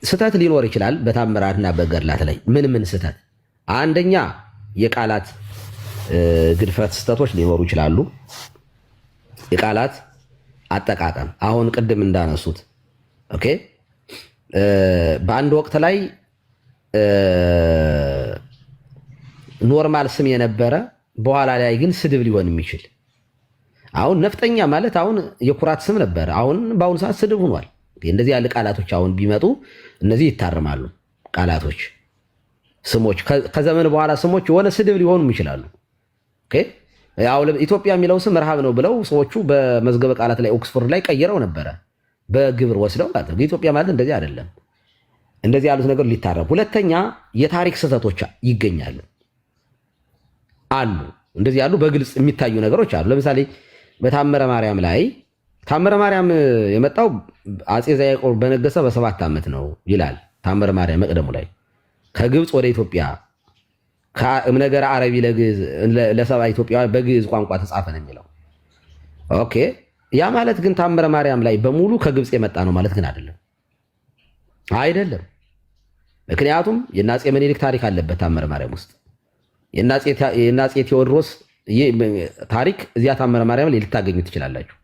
ስህተት ሊኖር ይችላል በታምራትና በገድላት ላይ። ምን ምን ስህተት? አንደኛ የቃላት ግድፈት ስህተቶች ሊኖሩ ይችላሉ። የቃላት አጠቃቀም አሁን ቅድም እንዳነሱት okay፣ በአንድ ወቅት ላይ normal ስም የነበረ በኋላ ላይ ግን ስድብ ሊሆን የሚችል፣ አሁን ነፍጠኛ ማለት አሁን የኩራት ስም ነበረ። አሁን በአሁኑ ሰዓት ስድብ ሆኗል። እንደዚህ ያለ ቃላቶች አሁን ቢመጡ እነዚህ ይታረማሉ። ቃላቶች፣ ስሞች ከዘመን በኋላ ስሞች የሆነ ስድብ ሊሆኑም ይችላሉ። Okay፣ ኢትዮጵያ የሚለው ስም ረሃብ ነው ብለው ሰዎቹ በመዝገበ ቃላት ላይ ኦክስፎርድ ላይ ቀይረው ነበረ፣ በግብር ወስደው ማለት ነው። ኢትዮጵያ ማለት እንደዚህ አይደለም። እንደዚህ ያሉት ነገር ሊታረም። ሁለተኛ የታሪክ ስህተቶች ይገኛሉ አሉ። እንደዚህ ያሉ በግልጽ የሚታዩ ነገሮች አሉ። ለምሳሌ በታምረ ማርያም ላይ ታምረ ማርያም የመጣው አፄ ዘርዓ ያዕቆብ በነገሰ በ7 ዓመት ነው ይላል። ታምረ ማርያም መቅደሙ ላይ ከግብፅ ወደ ኢትዮጵያ ነገረ አረቢ ለሰብአ ኢትዮጵያ በግዕዝ ቋንቋ ተጻፈ ነው የሚለው። Okay፣ ያ ማለት ግን ታምረ ማርያም ላይ በሙሉ ከግብፅ የመጣ ነው ማለት ግን አይደለም፣ አይደለም። ምክንያቱም የአፄ ምኒልክ ታሪክ አለበት ታምረ ማርያም ውስጥ፣ የአፄ ቴዎድሮስ ታሪክ እዚያ ታምረ ማርያም ላይ ልታገኙ ትችላላችሁ።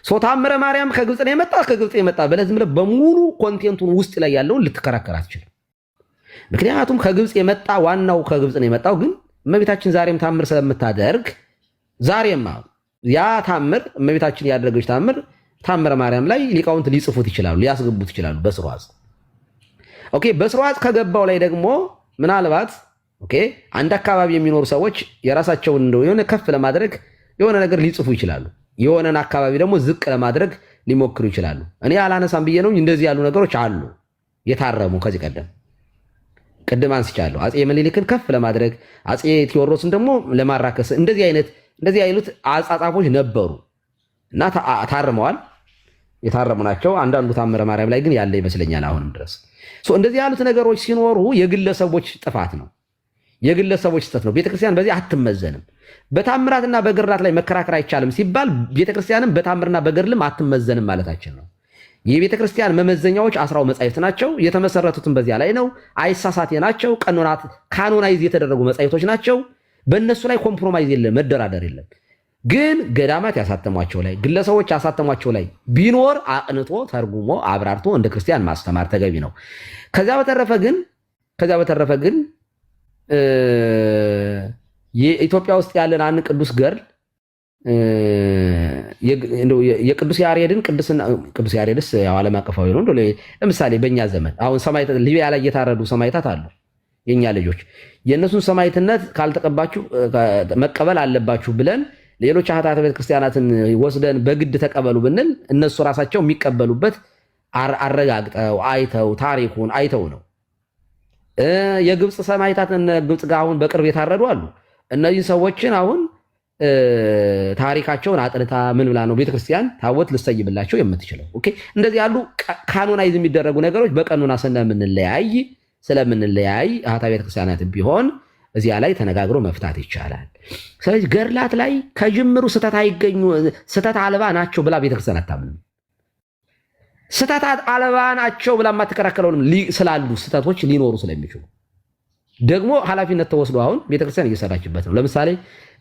So ታምረ ማርያም ከግብፅ ነው የመጣ፣ ከግብፅ የመጣ ብለህ ዝም ብለህ በሙሉ content ኡን ውስጥ ላይ ያለውን ልትከራከር አትችልም። ምክንያቱም ከግብፅ የመጣ ዋናው ከግብፅ ነው የመጣው፣ ግን እመቤታችን ዛሬም ታምር ስለምታደርግ ዛሬማ ያ ታምር እመቤታችን ያደረገች ታምር ታምረ ማርያም ላይ ሊቃውንት ሊጽፉት ይችላሉ፣ ሊያስገቡት ይችላሉ በስርዋጽ። Okay፣ በስርዋጽ ከገባው ላይ ደግሞ ምናልባት okay አንድ አካባቢ የሚኖሩ ሰዎች የራሳቸውን እንደው የሆነ ከፍ ለማድረግ የሆነ ነገር ሊጽፉ ይችላሉ። የሆነን አካባቢ ደግሞ ዝቅ ለማድረግ ሊሞክሩ ይችላሉ። እኔ አላነሳም ብዬ ነው። እንደዚህ ያሉ ነገሮች አሉ የታረሙ ከዚህ ቀደም ቅድም አንስቻለሁ። አፄ ምኒልክን ከፍ ለማድረግ፣ አፄ ቴዎድሮስን ደግሞ ለማራከስ እንደዚህ አይነት አጻጻፎች ነበሩ እና ታርመዋል። የታረሙ ናቸው። አንዳንዱ ታምረ ማርያም ላይ ግን ያለ ይመስለኛል አሁንም ድረስ። እንደዚህ ያሉት ነገሮች ሲኖሩ የግለሰቦች ጥፋት ነው፣ የግለሰቦች ስህተት ነው። ቤተክርስቲያን በዚህ አትመዘንም። በታምራትና በገድላት ላይ መከራከር አይቻልም ሲባል ቤተክርስቲያንም በታምርና በገድልም አትመዘንም ማለታችን ነው። የቤተ ክርስቲያን መመዘኛዎች 10ው መጻሕፍት ናቸው። የተመሰረቱትም በዚያ ላይ ነው። አይሳሳቴ ናቸው። ቀኖናት canonize የተደረጉ መጻሕፍቶች ናቸው። በእነሱ ላይ compromise የለም፣ መደራደር የለም። ግን ገዳማት ያሳተሟቸው ላይ፣ ግለሰቦች ያሳተሟቸው ላይ ቢኖር አቅንቶ ተርጉሞ አብራርቶ እንደ ክርስቲያን ማስተማር ተገቢ ነው። ከዚያ በተረፈ ግን የኢትዮጵያ ውስጥ ያለን አንድ ቅዱስ ገድል የቅዱስ ያሬድን ቅድስና፣ ቅዱስ ያሬድስ ያው ዓለም አቀፋዊ ነው። እንደው ለምሳሌ በእኛ ዘመን አሁን ሰማዕታት ሊቢያ ላይ እየታረዱ ሰማዕታት አሉ። የእኛ ልጆች የእነሱን ሰማዕትነት ካልተቀባችሁ መቀበል አለባችሁ ብለን ሌሎች አህታተ ቤተክርስቲያናትን ወስደን በግድ ተቀበሉ ብንል እነሱ ራሳቸው የሚቀበሉበት አረጋግጠው አይተው ታሪኩን አይተው ነው። የግብፅ ሰማዕታት ግብፅ ጋር አሁን በቅርብ የታረዱ አሉ። እነዚህ ሰዎችን አሁን ታሪካቸውን አጥንታ ምን ብላ ነው ቤተክርስቲያን ታቦት ልሰይምላቸው የምትችለው? Okay፣ እንደዚህ ያሉ canonize የሚደረጉ ነገሮች በቀኖና ስለምንለያይ አህታ ቤተክርስቲያናት ቢሆን እዚያ ላይ ተነጋግሮ መፍታት ይቻላል። ስለዚህ ገድላት ላይ ከጅምሩ ስህተት አይገኙ፣ ስህተት አልባ ናቸው ብላ ቤተክርስቲያን አታምንም። ስህተት አልባ ናቸው ብላ የማትከራከረውንም ስላሉ ስህተቶች ሊኖሩ ስለሚችሉ ደግሞ ኃላፊነት ተወስዶ አሁን ቤተክርስቲያን እየሰራችበት ነው። ለምሳሌ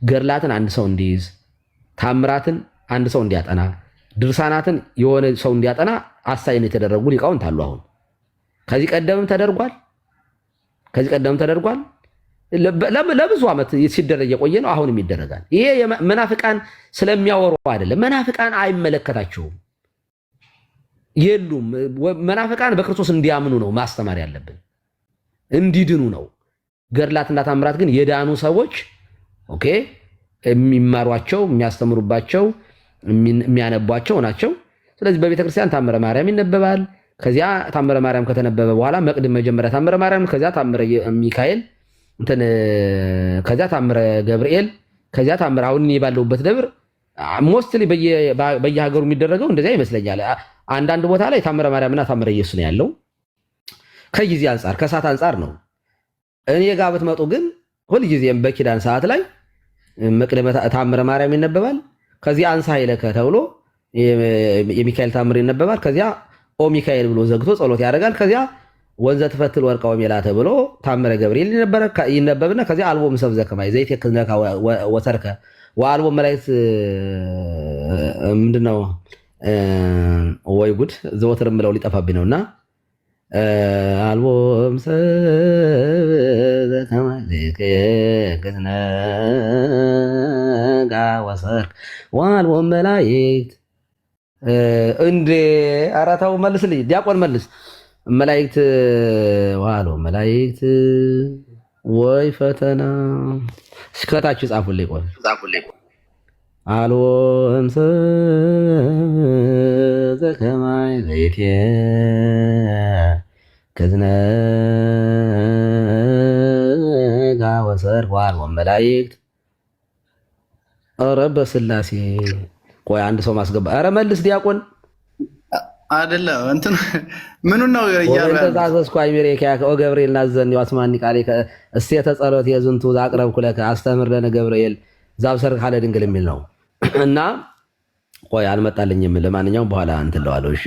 ገድላትን አንድ ሰው እንዲይዝ፣ ታምራትን አንድ ሰው እንዲያጠና፣ ድርሳናትን የሆነ ሰው እንዲያጠና assign የተደረጉ ሊቃውንት አሉ። አሁን ከዚህ ቀደምም ተደርጓል። ከዚህ ቀደምም ተደርጓል። ለብዙ ዓመት ሲደረግ የቆየ ነው። አሁንም ይደረጋል። ይሄ መናፍቃን ስለሚያወሩ አይደለም። መናፍቃን አይመለከታቸውም፣ የሉም። መናፍቃን በክርስቶስ እንዲያምኑ ነው ማስተማር ያለብን፣ እንዲድኑ ነው። ገድላትና ታምራት ግን የዳኑ ሰዎች okay የሚማሯቸው፣ የሚያስተምሩባቸው፣ የሚያነቧቸው ናቸው። ስለዚህ በቤተክርስቲያን ታምረ ማርያም ይነበባል። ከዚያ ታምረ ማርያም ከተነበበ በኋላ መቅድም መጀመሪያ ታምረ ማርያም፣ ከዚያ ታምረ ሚካኤል እንትን፣ ከዚያ ታምረ ገብርኤል፣ ከዚያ ታምረ አሁን እኔ ባለሁበት ደብር mostly በየሀገሩ የሚደረገው እንደዚያ ይመስለኛል። አንዳንድ ቦታ ላይ ታምረ ማርያምና ታምረ ኢየሱስ ነው ያለው። ከጊዜ አንጻር ከሰዓት አንጻር ነው። እኔ ጋር ብትመጡ ግን ሁልጊዜም በኪዳን ሰዓት ላይ መቅደመ ታምረ ማርያም ይነበባል። ከዚያ አንሳ ይለከ ተብሎ የሚካኤል ታምር ይነበባል። ከዚያ ኦ ሚካኤል ብሎ ዘግቶ ጸሎት ያደርጋል። ከዚያ ወንዘ ትፈትል ወርቀ ወሜላተ ብሎ ታምረ ገብርኤል ይነበብና ከዚያ አልቦ እምሰብእ ዘከማይ ዘይቴክዝነካ ወሰርከ ወአልቦ መላእክት ምንድነው? ወይ ጉድ ዘወትር የምለው ሊጠፋብኝ ነውና አልቦ እምሰብእ ዘከማይ ዘይቴክዝነካ ወሰርከ ወአልቦ መላእክት። እንዴ ኧረ ተው መልስልኝ፣ ዲያቆን መልስ። መላእክት ዋሎ መላእክት ወይ ፈተና እስከታች ጻፉልኝ። ቆይ አልቦ እምሰብእ ዘከማይ ዘይቴ ከዝነጋ ወሰርክ ወአልቦ መላእክት። ኧረ በስላሴ ቆይ አንድ ሰው ማስገባ። ኧረ መልስ ዲያቆን። አይደለም እንትን ምኑን ነው እያሉ ያሉት? ተዛዘዝኩ አእምሬ ኦ ገብርኤል ናዘኒ ዋስማኒ ቃሌ እስቴተ ጸሎት የዝንቱ ዛቅረብኩ ለከ አስተምር ለነ ገብርኤል ዛብሰር ካለ ድንግል የሚል ነው። እና ቆይ አልመጣልኝም። ለማንኛውም በኋላ እንትን እለዋለሁ። እሺ።